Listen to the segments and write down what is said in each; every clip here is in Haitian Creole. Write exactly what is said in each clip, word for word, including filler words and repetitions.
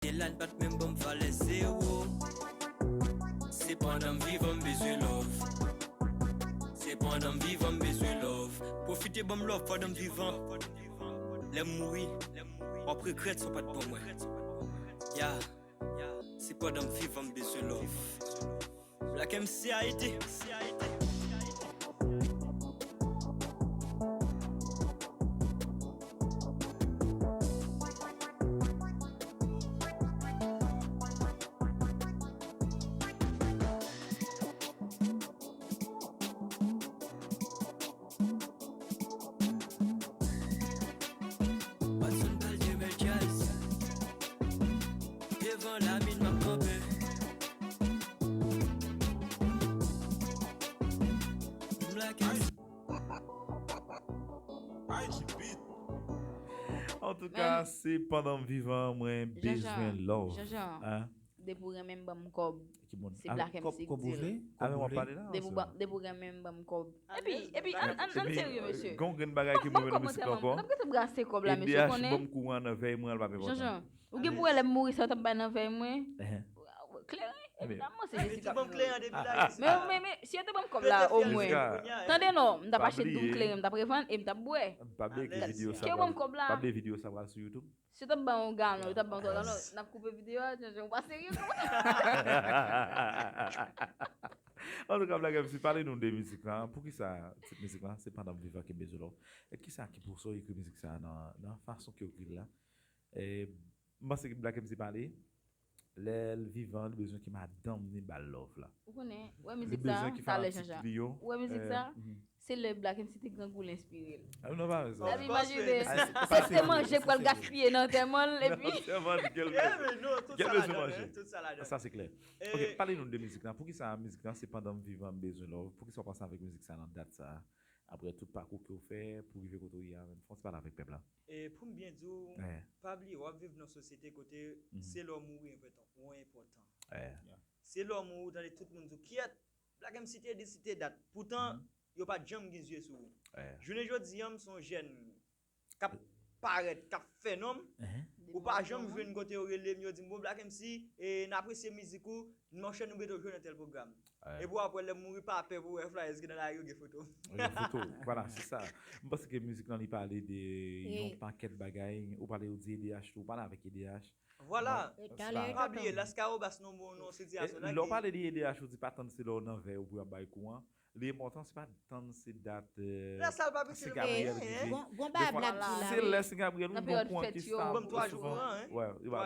Dylan pa t menm ban m valè zewo. Se pandan m vivan m bezwen love. Se pandan m vivan m bezwen love. Pwofite ban m love pandan m vivan. Lè m mouri, w ap regrèt sa w pa t ban mwen. Ya, se pandan m vivan m bezwen love. Black M C Ayiti. Watson Baldier Melchias. Devan lamin m ap kanpe. Black M C. Antouka, se pandan m vivan mwen bezwen love. Depi w renmen m, ban m kòb. Se Black M C ki di l. Avè w ap pale la. Depi w renmen m, ban m kòb. Epi, epi, ann serye, mesye. Gon grenn bagay ki move nan misye ankò. N ap gentan brase kòb la, mesye, konnen. Ban m kouran nan vèy mwen, al pa enpòtan. Janjan, ou gen pou wè lè m mouri sa yo t ap bay nan vèy mwen. Kleren, evidaman, se Jessica. Men, men, men, si yo te ban m kòb la, omwen. Tande non, m t ap achte doub kleren, m t ap revann e m t ap bwè. Pa bliye ke videyo sa pral sou YouTube. Si yo t ap ban yon galon, yo t ap ban yon twa galon, n ap koupe videyo a, Janjan, ou pa serye non. Antouka, Black M C, pale nou de mizik lan. Poukisa tit mizik lan se Pandan m vivan ke m bezwen love? E kisa ki pouse w ekri mizik sa nan, nan fason ke w ekri l la? E, m panse ke Black M C pale, lè l vivan, li bezwen ke madanm li ba l love la. Ou konnen, wè mizik sa, talè Janjan. Ou wè mizik sa? Se lè Black M C te grangou l enspire l. N ap imajine. Se te manje k pral gaspiye nan antèman l epi. Sa se klè. Ok, pale nou de mizik lan. Poukisa mizik lan se Pandan m vivan m bezwen love? Poukisa w panse avèk mizik sa nan dat sa? Apre tout pakou ke w fè pou rive kote w ye a, menm fò w ti pale avèk pèp la. E pou m byen di w, pa bliye w ap viv nan sosyete kote se lè w mouri enpòtan, ou enpòtan. Se lè w mouri w tande tout moun di w kyèt, Black M C te di, si te dat. Poutan, yo pa t janm gen zye sou ou. Jounen jodi a, m se yon jèn k ap parèt, k ap fè non m. Ou pa janm jwenn kote yo rele m, yo di m, bon, Black M C, e, n apresye mizik ou, monchè, nou mete w jwe nan tèl pwogram. Epi w ap wè lè m mouri, pa pè pou w wè flyers ki nan lari yo gen foto m. Gen foto w, vwala, se sa. M panse ke mizik lan li pale de yon pakèt bagay, ou pale, ou di E D H tou, ou pale avèk E D H. Vwala. Pa bliye, Lascahobas nan yon sitiyasyon la. Lè w pale de E D H, ou di pa tann se lè w nan vèy ou pou y ap bay kou an. Li enpòtan, se pa tann se dat, se Gabriel rive. Defwa, se lè se Gabriel, ou gon kouran ki sta,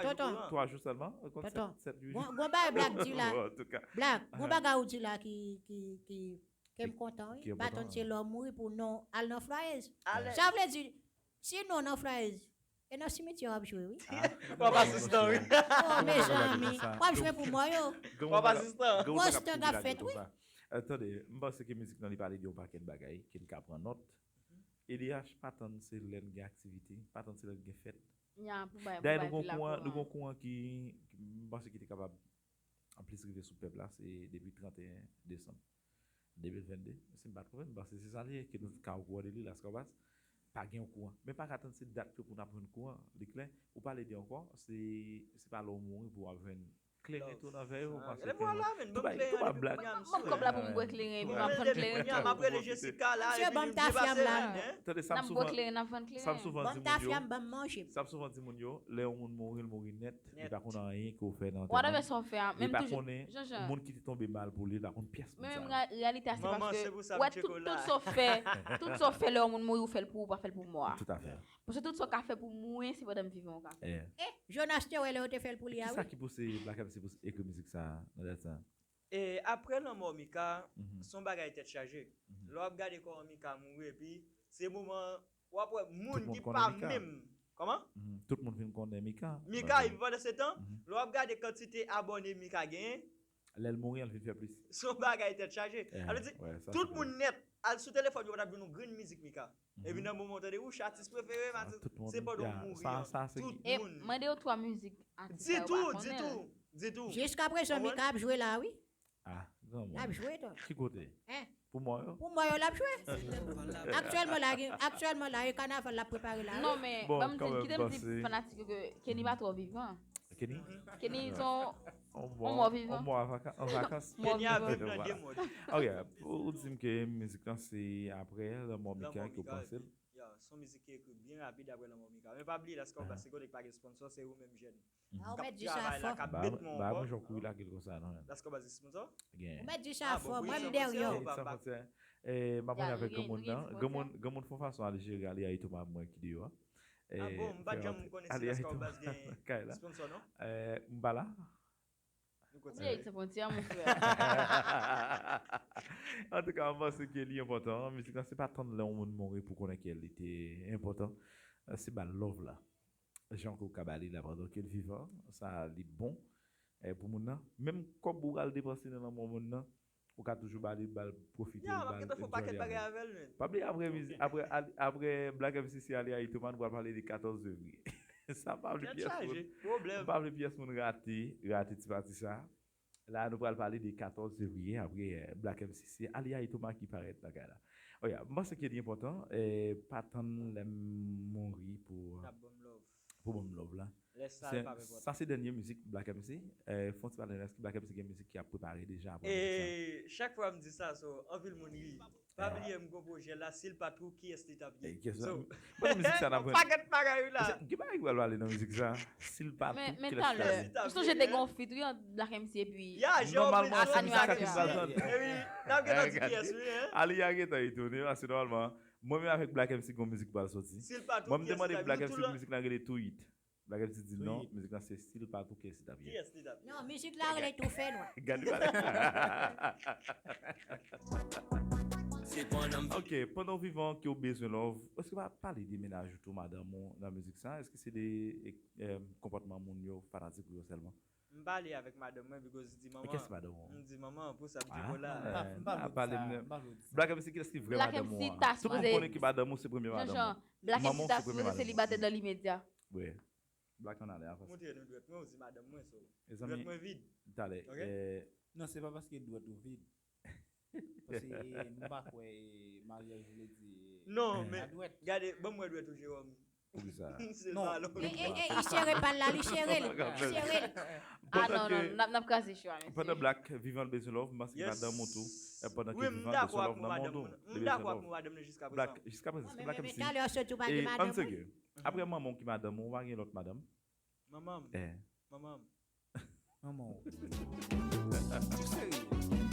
tonton, twa jou sèlman, tonton, gon bagay Black di la. Black, gon bagay ou di la ki, ki, ki, ke m kontan, wi. Pa tann se lè w mouri pou non al nan flyers. Sa vle di, si non nan flyers, e nan simityè w ap jwe, wi. W ap asistan, wi. Oh, mezanmi, w ap jwe pou mò yo. W ap asistan. Gwo stan k ap fèt, wi. Tande, m panse ke mizik lan li pale de yon pakèt bagay, ke l ka pran nòt. E D H pa tann se lè n gen aktivite, pa tann se lè n gen fèt. Dayè, nou gon kouran, nou gon kouran ki, m panse ki te kapab plis rive sou pèp la, se depi trannteyen desanm de mil vennde. Si m pa twonpe m, m panse se sa li ye, ke nou ka okouran de li, Lascahobas. Pa gen yon kouran. Men pa ka tann se dat yo pou n ap jwenn kouran, li klè. Ou pale de ankò, se, se pa lè w mouri pou w ap jwenn kleren tou nan vèy ou, paske kleren, tou pa, tou pa Black. Ban m kòb la pou m bwè kleren, epi m ap vann kleren tou. M ap rele Jessica la, epi nou byen pase la. Tande, sa m souvan, sa m souvan di moun yo, sa m souvan di moun yo, lè yon moun mouri, l mouri nèt, li pa konn anyen ke w fè nan antèman. Whatever sa w fè a, menm toujou, Janjan. Moun ki te tonbe mal pou li, li pa konn pyès moun sa yo. Men menm reyalite a, se paske, wè, tout, tout sa w fè, tout sa w fè lè yon moun mouri, ou fè l pou ou, pa fè l pou mò a. Tout à fait. Paske tout sa w ka fè pou mwen, se pandan m vivan w ka fè. Eh, Jonas te wè lè yo te fè l pou li a, wi. Kisa ki pouse Black M C pou ekri mizik sa a, nan dat sa a? E apre lanmò Mika, se yon bagay tèt chaje. Lè w ap gade kòman Mika mouri, epi se moman w ap wè moun ki pa menm. Kòman? Tout moun vin konnen Mika. Mika, epi pandansetan, lè w ap gade kantite abòne Mika genyen. Lè l mouri an, l vin fè plis. Se yon bagay tèt chaje. Sa vle di, tout moun nèt al sou telefòn yo, pa t ap jwenn yon grenn mizik Mika. Epi nan moman w tande, wouch, atis prefere m, atis, se pandan w mouri an, tout moun. E mande yo twa mizik atis sa yo pa konnen. Di tou, di tou, di tou. Jiskaprezan, Mika ap jwe la, wi. Ah, granmoun. L ap jwe, tonton. Ki kote? Pou mò yo? Pou mò yo, l ap jwe. Aktyèlman la, aktyèlman la, e kanaval l ap prepare la, wi. Non, men, ban m di, kite m di fanatik yo ke Kenny pa twò vivan. Kenny? Kenny se yon On mò vivan. On mò an vakans. Kenny ap viv nan de mond. Ok, ou di m ke mizik lan se apre lanmò Mika ke w panse l. Ya, se yon mizik ki ekri byen rapid apre lanmò Mika. Men pa bliye, Lascobas se kote k pa gen sponsò, se ou menm jèn. Ou mèt di chan fò. Ba mwen jan kou lage l konsa non. Lascobas se sponsò? Ou mèt di chan fò, mwen m dèyè w. M ap pale avèk granmoun nan. Granmoun fè yon fason ale jere Aliya Thomas mwen ki deyò a. Ah bon, m pa t janm konnen si Lascobas gen sponsò non. M pa la. Ou byen Ayiti fwontyè, mon frè. Antouka, mwen panse ke li enpòtan. Mizik lan, se pa tann lè yon moun mouri pou konnen ke li te enpòtan. Se ba l love la. Jan ke w ka ba li la pandan ke l vivan, sa li bon pou moun nan. Menm kòb ou pral depanse nan lanmò moun nan, ou ka toujou ba li, ba l pwofite. Ya, m ap gentan fè yon pakèt bagay avè l menm. Pa bliye apre mizik, apre, apre Black M C C Aliya Thomas, nou pral pale de katòz fevriye. Sa pa vle pyès moun. M pa vle pyès moun rate, rate ti pati sa. La, nou pral pale de katòz fevriye apre Black M C C Aliya Thomas ki parèt nan kay la. Oya, m panse ke li enpòtan, pa tann lè m mouri pou. Pou ban m love la. Sa se dènye mizik Black M C. Fon ti pale, èske Black M C gen mizik ki ap prepare deja apre mizik sa? E chak fwa m di sa, so anpil moun ri. Pa bliye m gon pwojè la, si l pa tou, kiyès li t ap ye? Bon, mizik sa n ap pakèt bagay wi la. Gen bagay ki pral pale nan mizik sa. Si l pa tou, men talè, m sonje te gon feat wi ant Black M C epi nòmalman se mizik sa ki pral tann. N ap gentan di kiyès wi. Aliya gentan etone paske nòmalman mwen menm avèk Black M C gon mizik pral soti. Mwen m te mande Black M C pou mizik la rele Tou It. Black M C di non, mizik lan se si l pa tou kiyès li t ap ye. Non, mizik la rele Tou Fènwa. Gade bagay. Ok, pandan w vivan ke w bezwen love, èske w pa pale de mennaj ou tou, madanm ou nan mizik sa? Èske se de konpòtman moun yo fanatik ou yo sèlman? M pale avèk madanm mwen because di manman. Kiyès madanm ou? M di manman pou sa m di kola. Black M C kiyès ki vrè madanm ou an? Tout moun konnen ke madanm ou se premye madanm ou. Black M C ta sipoze selibatè dans l'immédiat. Black an ale an fas. Montre nou dwèt mwen, ou di madanm mwen so. Dwèt mwen vid. Talè. Non, se pa paske dwèt ou vid. Paske m pa kwè maryaj vle di. Non, men gade, ban m wè dwèt ou Jerome. Poukisa? Se pa lòt. Li sere bal la, li sere l. Li sere l. Ah non, non, n ap kraze cho a, mesye. Pandan Black vivan l bezwen love, m panse ke madanm ou tou. Pandan ke vivan l bezwen love nan mond ou. M dakò ak mo madanm nan jiska prezan. Jiska prezan, se Black M C. Talè w sot ou pa gen madanm ou. Apre manman w ki madanm ou, ou pa gen lòt madanm? Manman m. Manman m. Manman w. Ou serye?